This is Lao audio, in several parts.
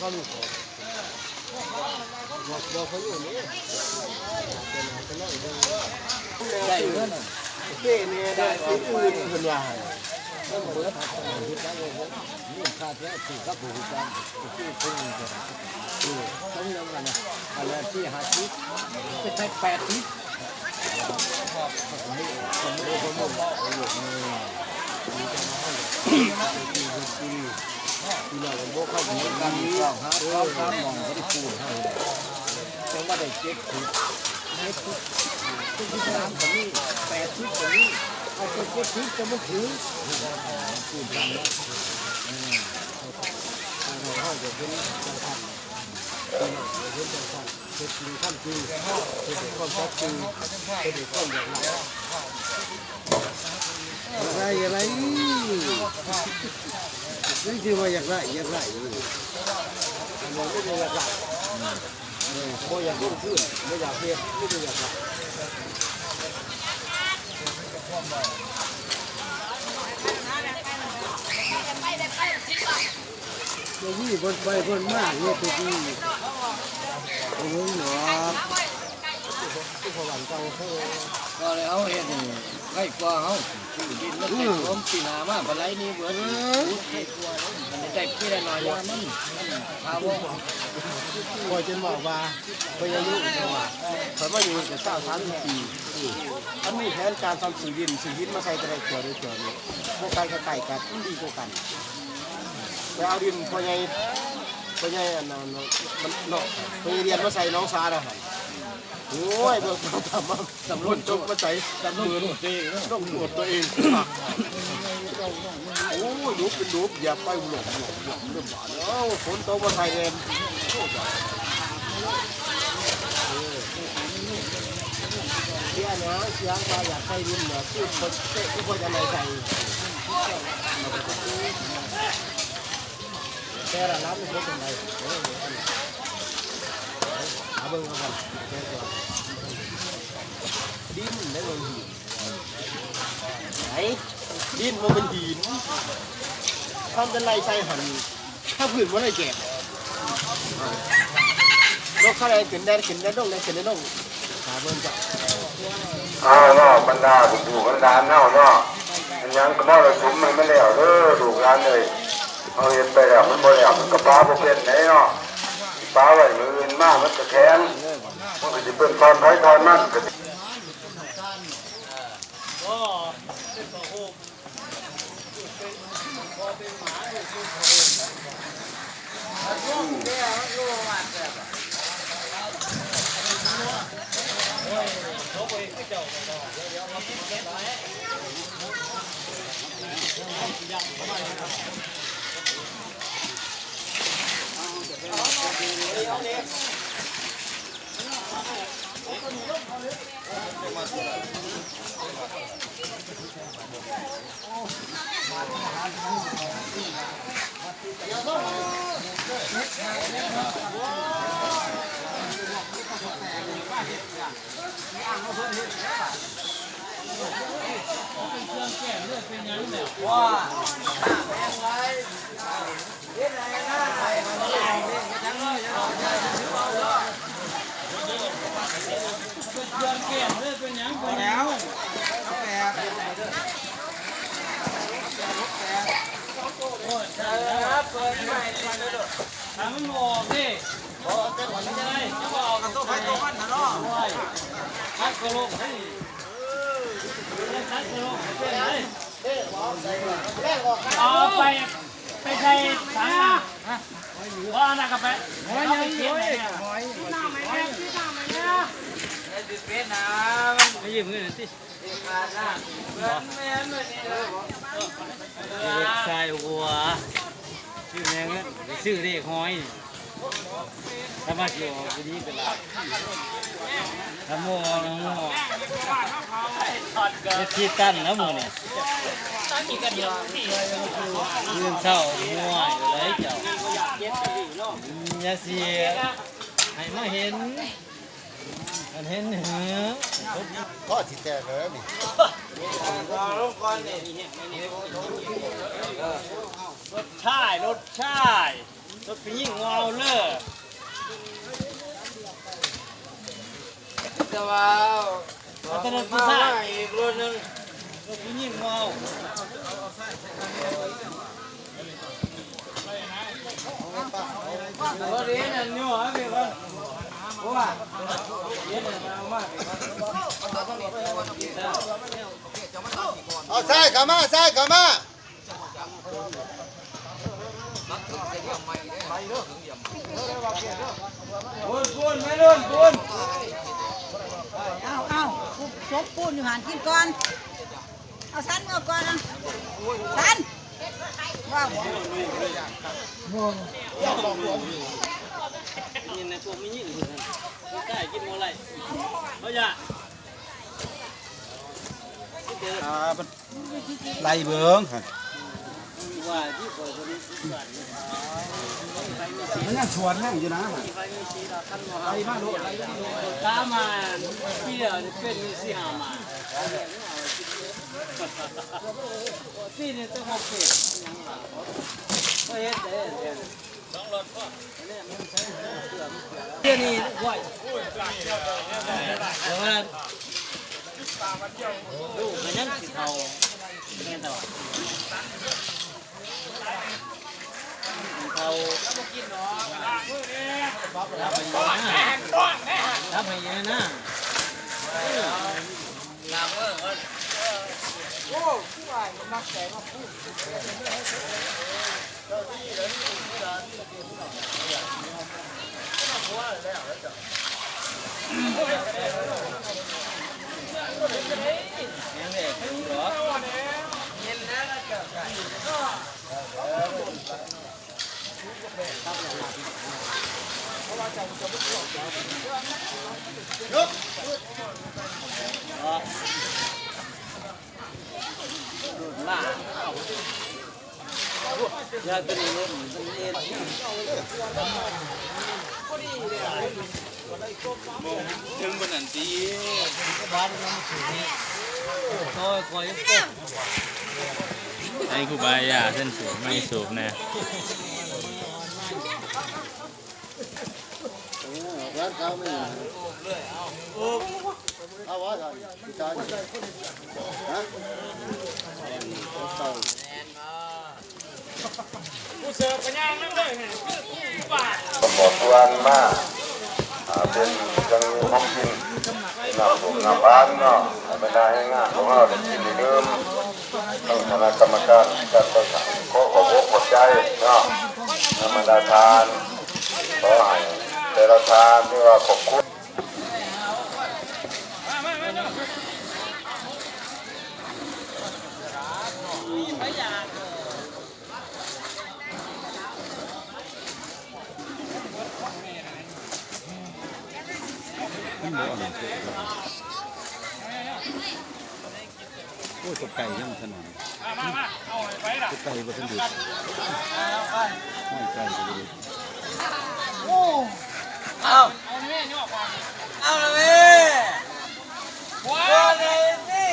ບໍ່ ບໍ່ ບໍ່ ໄດ້ເງິນ ເປ້ແດ່ ໄດ້ອື່ນໆ ເພິ່ນວ່າ ມັນເບິດ ເຮັດໄດ້ເງິນ ມີຄ່າແທ້ ຖືກກັບຜູ້ຮູ້ຈັກ ຄືຄົນນີ້ກໍໄດ້ ເອີ ສົມນຳກັນນະ ອັນລະສີ່ຫ້າສິບ ໄປໃສ່ແປດສິບ ເຮັດຈິງທຳຈິງ ເຮັດດ້ວຍຄວາມສັດຈະ ເຮັດດ້ວຍຄວາມຢາກໄດ້ ຢາກໄດ້ ຢາກໄດ້ ນີ້ຊິວ່າຢາກໄດ້ ຢາກໄດ້ ອັນນີ້ບໍ່ໄດ້ຢາກໄດ້ ເອີ ບໍ່ຢາກລົງທຶນ ບໍ່ຢາກເຮັດ ມີແຕ່ຢາກໄດ້ ບໍ່ມີບ່ອນໄປບ່ອນມາເນາະ ແຕ່ກີ້ ບໍ່ເບິ່ງດອກ ຄືພໍ່ບ້ານເກົ່າເຮົາ ກໍເລີຍເຮົາເຮັດໃຫ້ໄວກວ່າ ເຮົາຊື້ດິນມາໃສ່ ອືມ ສົມປີໜ້າມາປານໃດນີ້ເບິດ ເອີ ໄວກວ່າ ມັນໄດ້ປີລະໜ້ອຍ ມັນ ມັນຖາວອນ ຂ້ອຍຈົນເວົ້າວ່າ ຂ້ອຍອາຍຸ ຂ້ອຍມາຢູ່ນີ້ກໍຊາວສາມປີ ມັນມີແຜນການຊ່ຳຊື້ດິນ ຊື້ຫີນມາໃສ່ແຕ່ລະເທື່ອ ແຕ່ລະເທື່ອນີ້ ບໍ່ໄກກໍໃກ້ກັນ ມັນດີກວ່າກັນ ໄປເອົາດິນພໍ່ໃຫຍ່ ພໍ່ໃຫຍ່ອັນນັ້ນເນາະ ພໍ່ໃຫຍ່ລຽນມາໃສ່ໜອງສານະຫັ້ນ ໂອ້ຍ ເບິ່ງຕາມມາ ສຳຫຼວດຕົກມາໃສ່ ສຳຫຼວດຕົວເອງເນາະ ຕ້ອງຕວດຕົວເອງ ໂອ້ຍ ຫຼຸບເປັນຫຼຸບ ຢາໄປຫຼອກໆ ເລີ່ມບາດແລ້ວ ຝົນຕົກມາໃສ່ແດ່ ໂອ້ຍ ເສຍຫຍັງ ເສຍຫຍັງວ່າຢາກໃສ່ດິນນະ ຄືຄົນເຕະ ຄືຄົນຈະໄດ້ໃສ່ ແຕ່ລະລຳມັນເປັນຈັ່ງໃດ ເອີ ເອົາເບິ່ງເອົາກັນ ແຕ່ກ່ອນ ດິນໄດ້ເບິ່ງ ໄອ້ ດິນບໍ່ແມ່ນຫີນ ຄວາມຈະໄລ່ໃສ່ຫັ້ນ ຖ້າພື້ນບໍ່ໄດ້ແຈກ ນົກເຂົາໄດ້ຂຶ້ນແດນຂຶ້ນແດນ ລົງແດນຂຶ້ນແດນລົງ ຖ້າເບິ່ງເຈົ້າ ເອົາເນາະ ບັນດາລູກໆຫຼານເຮົາເນາະ ແມ່ນຫຍັງກໍມໍລະສຸມໃຫ້ມັນແລ້ວເດີ ລູກຫຼານເອີຍ ເຮົາເຮັດໄປແລ້ວມັນບໍ່ແລ້ວ ມັນກໍປາບໍ່ເປັນໃດເນາະ ປາໄວ້ມື້ອື່ນມາມັນກໍແຂງ ມັນກໍຊິເປັນຕອນໃຜຕອນມັນກໍ ເອົາໄປ ໄປໃສ່ຖັງນະ ບໍ່ ອັນນັ້ນກໍໄປ ເອົາໄປເກັບໃຫ້ແດ່ ໄປຢືມເງິນໜ່ອຍຕິ ເດັກຊາຍຫົວ ຊື້ແມ່ເງິນ ຊື້ເລກຫອຍນີ້ ຖ້າມາຊິອອກດີໆກໍຫຼາຍ ນະໂມ ນະໂມ ເຮັດທີ່ຕັນນະມື້ນີ້ ຕື່ນເຊົ້າ ໂອ້ຍ ເອີຍເຈົ້າ ອືມ ຢ່າຊິໃຫ້ມາເຫັນ ອັນເຫັນເຫີ້ ພໍຊິແຕກແລ້ວນີ້ ລົດຊາຍ ລົດຊາຍ ລົດຜູ້ຍິງເວົ້າ ວ້າວ ເອົາແຕ່ລົດຜູ້ຊາຍ ມາອີກລົດໜຶ່ງ ລົດຜູ້ຍິງບໍ່ເອົາ ເອົາຊາຍເຂົ້າມາ ຊາຍເຂົ້າມາ. ເອົາ ເອົາ ສົບປູນຢູ່ຫັ້ນ ກິນກ່ອນ ເອົາ ສັນເມືອກ່ອນນະ ສັນ ວ້າວ ບໍ່ ຍິນນະ ພວກມີຍິງເພິ່ນນັ້ນ ຜູ້ຊາຍກິນບໍ່ໄດ້ ເຂົາຢ້ານ ອ່າ ໄລ່ເບິ່ງ ມັນຍັງສວນຍັງຢູ່ນະ ໄລ່ມາໂລດ ໄລ່ມາໂລດ ຕາມມາປີດຽວເປັນຢູ່ສີ່ຫ້າໝາ ສີ່ນີ້ຕ້ອງເປັນ ເຮັດໄດ້ ດຽວນີ້ ໂອ້ຍ ແຕ່ວ່າລູກກໍຍັງຊິເຖົ້າ ແມ່ນແຕ່ວ່າເຖົ້າ ຮັບໃຫ້ນາ ຮັບໃຫ້ນາ ໂອ້ ຄືວ່າມັກໃຈມາປູ ໃຫ້ຄູບາອາຈານເພິ່ນສູບ ໃຫ້ສູບແດ່. ຜູ້ເສີບກໍຍ່າງນຳເດີ ບໍ່ຊວນມາ ອ່າ ເປັນເຄື່ອງຢູ່ຂອງກິນ ນ້ຳບຸກນ້ຳບານເນາະ ໃຫ້ບັນດາແຮງງານຂອງເຮົາໄດ້ກິນໄດ້ດື່ມ ທັງຄະນະກຳມະການຈັດຕັ້ງ ຂໍຂອບອົກຂອບໃຈເນາະ ນຳບັນດາທ່ານ ຂໍໃຫ້ແຕ່ລະທ່ານ ຫຼືວ່າຄອບຄົວ ມັນບໍ່ອັນນັ້ນ ໂອ້ຍ ຕົກໄກ່ຍັງຖະໜົນ ຕົກໄກ່ບໍ່ທັນດຸດ ຫ້ອຍ ໄກ່ກໍບໍ່ດຸດ ເອົາ ເອົາລະແມ່ ບໍ່ໄດ້ຕິ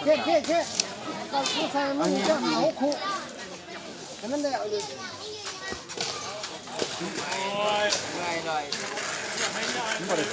ເຄ ເຄ ເຄ ເອົາໃສ່ມັນຈະເອົາຄຸ ໃຫ້ມັນແລ້ວເລີຍ ໂອ້ຍ ເມື່ອຍໜ້ອຍ ມັນບໍ່ໄດ້ເ